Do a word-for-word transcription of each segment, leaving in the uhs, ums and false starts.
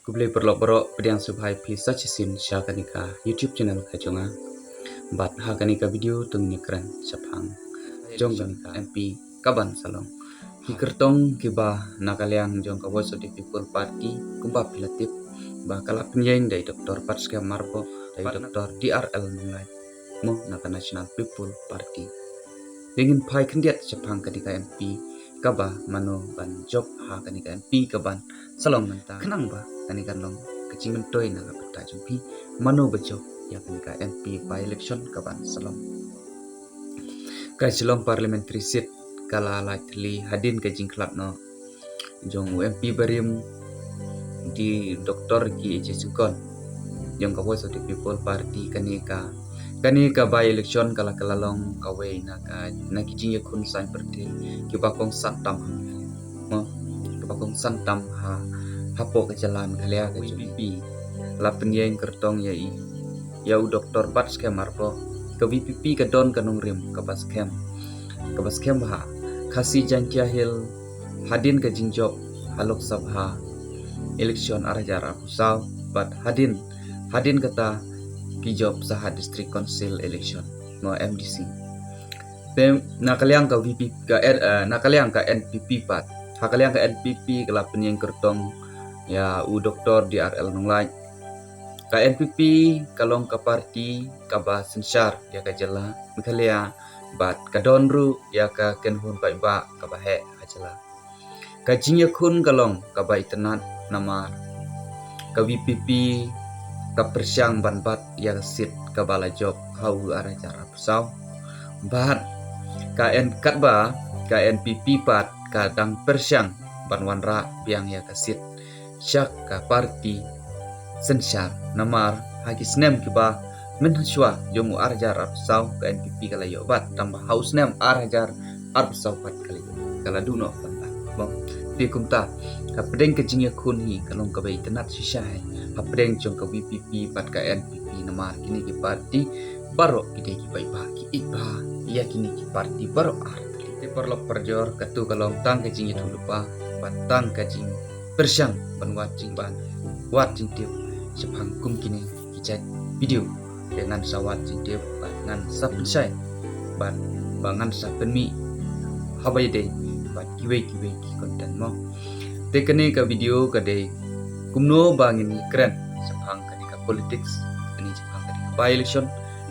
Khublei paralok baroh, pdiang sngewbha ïa phi sa shisien sha kane ka YouTube channel ka jong nga. Bad ha kane ka video to ngin ïakren shaphang jong kane ka M P kaban sa long. Ki kyrtong kiba na ka liang jong ka Voice of the People Party, kumba phi la tip ba ka la pynïeng da i Doktor Batskhem Myrboh, da i Doktor D R L Nonglait, mo, na ka National People Party. Te ngin phai khyndiat shaphang kane ka M P kaba mano ban jop ha kane ka M P kaban sa long mynta, khnang ba kane kan long ka jingmyntoi na ka bynta jong phi, mano ba jop ïa kane ka M P by election kaban sa long. Ka Shillong Parliamentary Seat ka la lait thli hadien ka jingkhlad noh jong u M P barim, i Doktor Ricky A J Syngkon, jong ka Voice of the People Party. Kane ka, kane ka by election ka la, ka la long kawei na ka, na ki jingïakhun saiñ pyrthei kiba kongsan tam ha, mo, kiba kongsan tam ha, hapoh ka jylla Meghalaya ka jong U P P. La pynïeng kyrtong ïa i, ïa u Doktor Batskhem Myrboh. Ka U P P ka don ka nongrim kaba skhem, kaba skhem bha. Khasi Jaintia Hills hadien ka jingjop ha Lok Sabha election ar hajar arphew saw, bad hadien, hadien kata ki jop sa ha District Council election, mo, M D C. Te na ka liang ka V P P, ka, eh, na ka liang ka N P P pat, ha ka liang ka N P P ka la pynïeng kyrtong ïa u Doktor D R L Nonglait. Ka N P P ka long ka party kaba synshar ïa ka jylla Meghalaya, bad ka don ruh ïa ka kynhun paidbah kaba heh ha jylla. Ka jingïakhun ka long kaba itynnad namar ka V P P ka pyrshang ban bat ïa ka seat kaba la jop ha u ar hajar arphew saw. Bad ka N, katba ka N P P pat ka dang pyrshang ban wanrah biang ïa ka seat sha ka party synshar, namar ha ki snem kiba mynhashwa jong u ar hajar arphew saw ka N P P ka la ïoh bat, tangba ha u snem ar hajar arphew saw pat ka la ïoh, ka la duh noh ban bat. Bang, te kumta, hapdeng ka jingïakhun hi ka long kaba itynnad shisha hi hapdeng jong ka V P P bad ka N P P, namar kine ki party baroh ki dei ki paidbah, ki ïeit bha ïa kine ki party baroh ar. Te paralok parajor, kato ka long tang ka jingïathuhlypa bad tang ka jingpyrshang ban wad jing, ban wad jingtip shaphang kum kine ki jait video. Te ngan sa wad jingtip bad ngan sa pynshai bad ba ngan sa pynmih haba ïadei bad kiwei kiwei ki content, mo. Te kane ka video ka dei kumno ba ngin ïakren shaphang kane ka politics, kane shaphang kane ka by election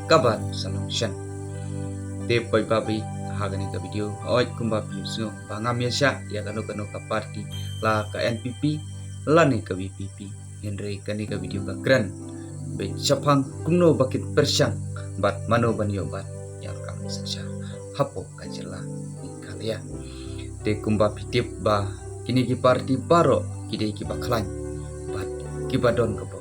kaban sa long shen. Te poi ba bit ha kane ka video, hooid, kumba phi sngew ba ngam ïa shah ïa kano kano ka party, la ka N P P lane ka V P P. Hynrei kane ka video ka kren beit shaphang kumno ba kin pyrshang bad mano ban ïoh bat ïa ka synshar hapoh ka jylla Meghalaya. Te kumba phi tip ba kine ki party baroh ki dei kiba khlaiñ bad kiba don ka bor.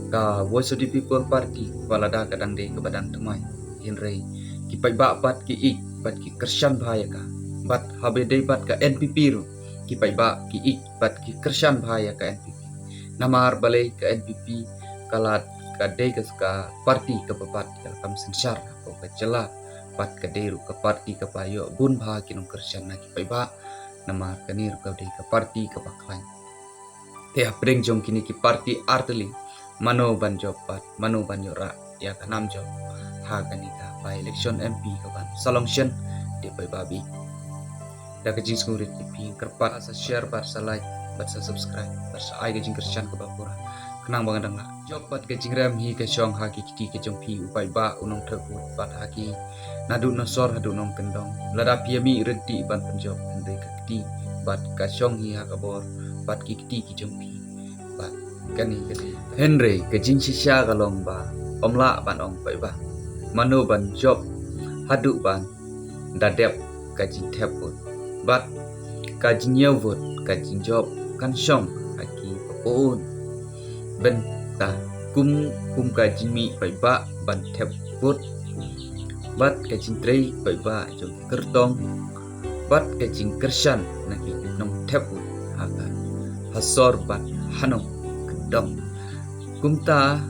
Ka Voice of the People Party ba lada ka dang dei kaba dang thymmai, hynrei ki paidbah pat ki ïeit bad ki kyrshan bha ïa ka. Bad haba dei bad ka N P P ruh, ki paidbah ki ïeit bad ki kyrshan bha ïa ka N P P. Namar balei? Ka N P P ka la, ka dei ka, ka party kaba bat ïa ka kam synshar hapoh ka jylla, bad ka dei ruh ka party kaba ïoh bun bha ki nongkyrshan na ki paidbah. Namar kane ruh ka dei ka party kaba khlaiñ. Te hapdeng jong kine ki party artylli, mano ban jop bad mano ban ïoh rah ïa ka nam jop ha kane ka by election M P kaban sa long shen? Te poi ba bit. Da ka jingsngewrit ïa phi, kyrpad sa share bad sa like bad sa subscribe bad sa ai ka jingkyrshan kaba pura, khnang ba ngan dang lah jop bad ka jingrem hi ka shong ha ki kti ka jong phi u paidbah u nongthep vote, bad ha ki naduh na sor haduh nongkyndong. Lada phi ïa mih ryntih ban pynjop, hynrei ka kti bad ka shong hi ha ka bor bad ki kti ki jong phi. Bad kane ka dei, hynrei ka jingshisha ka long ba ym lah ban ong paidbah mano ban jop haduh ban da dep ka jingthep vote. Bad ka jingïoh vote, ka jingjop kan shong ha ki paidbah. Bynta kum, kum ka jingmih paidbah ban thep vote, bad ka jingtrei paidbah jong ki kyrtong, bad ka jingkyrshan na ki nongthep vote ha ka, ha sor bad ha nongkyndong. Kumta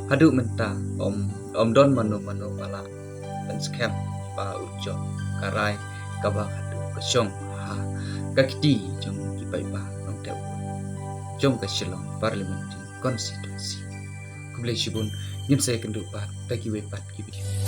haduh mynta ym, ym don mano mano ba lah ban skhem ba u jop ka rai kaba khadduh ka shong ha ka kti jong ki paidbah nongthep vote. jong ka Shillong Parliamentary Constituency. Khublei shibun, ngin sa ïakynduh pat da kiwei pat ki video.